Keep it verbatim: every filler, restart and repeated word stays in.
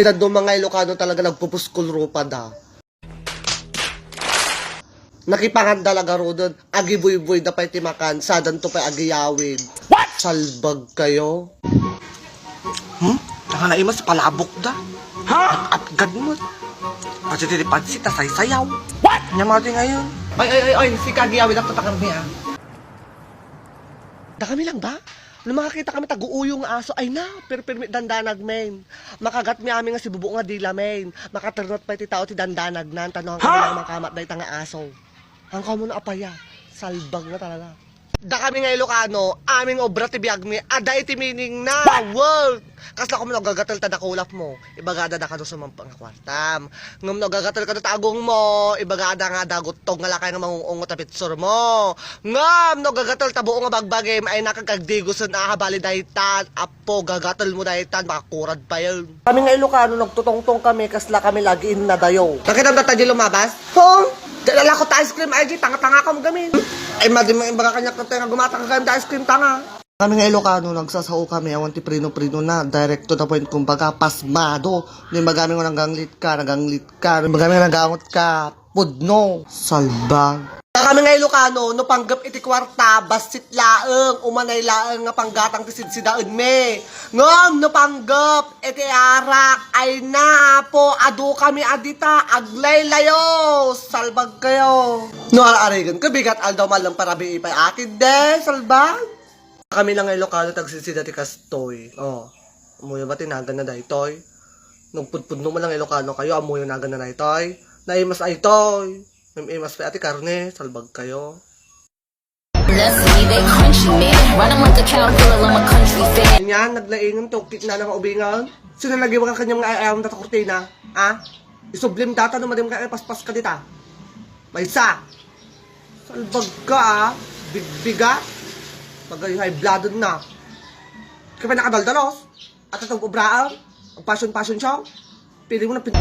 Dano mga Ilocano talaga nagpupuskol rupa da. Nakipangan da la garuden, agibuybuy da pay ti makan, sadanto pay agiyawid. What? Salbag kayo. Hmm? Tanga na imas, palabok da. Ha? At gad mo. Pati ti pansit, ta saysayaw. What? Nya mati ngayon. Ay, ay, ay, ay, si kagiyawid, ang tatakar niya. Da kami lang ba? No makakita kami taguuyo nga aso, ay na, pirpirmi dandanag, men. Makagat mi amin nga sibubo nga dila, men. Makaternot pay ti tao ti dandanag nan, tano ang Ha? Kami makamat dayta nga aso. Ang kamo na apaya, salbag na talaga. Da kami nga Ilocano, aming obra ti biag mi, ada iti meaning na, What? Work. Kasla kamo no gagatel ta dakulap mo, ibagada da kano sumampa nga kwartam. Ngem no gagatel kano ta agong mo, ibagada nga daguttog nga lakay nga mangungungot a pitsur mo. Ngem no gagatel ta buo nga bagbagim, ay nakagkagdigosen a habali daytan, apo, gagatel mo daytan, makakurad pa yun. Kami nga Ilocano, nagtutongtong kami, kasla kami lagi innadayo. Nakita mo ta di lumabas? Ho? Dala ko ta ice cream, ay di, tanga-tanga ka mo gamin. Ay, madi mo, ibaga kanya ko tayo nga gumata ka gamin da ice cream, tanga. Kami nga Ilocano, nagsasao kami, awan ti prino-prino na, direct to the point, kumbaga, pasmado. Ni magami nga naganglit ka, naganglit ka. Ni magami nga nagangot ka, pudno. Salbag. Kami nga Ilocano, no panggep iti kwarta, bassit laeng, umanay laeng nga panggatang ti sidsidaen mi. Ngem no panggep iti arak, ay na, apo, adu kami a dita, aglaylayo, salbag kayo. No ar-arigen ka, bigat aldaw malem para bii pay akid de, salbag. Kami lang nga Ilocano, tagsidsida ti kastoy. Oh, amuyo ba ti naganna daytoy? Nagpudpudno man lang Ilocano kayo, amuyo naganna daytoy? Naimas aytoy. Naimas pa ati karne, salbag kayo. Let's see, they crunchy, man. Run 'em like a caterpillar, I'm a country fan. Yan, naglaingan to, kit na nga ubingan. Sino nagiwa ka kanyang nga ayam na kurtina? Ha? Isublim data no madim ka, eh, paspas ka dita. Maysa. Salbag ka, ah. Bigbiga. Bagay high blooded na. Kaya pa nakadaldalos. At itong obraan. Ang passion, passion show. Pili mo na pin-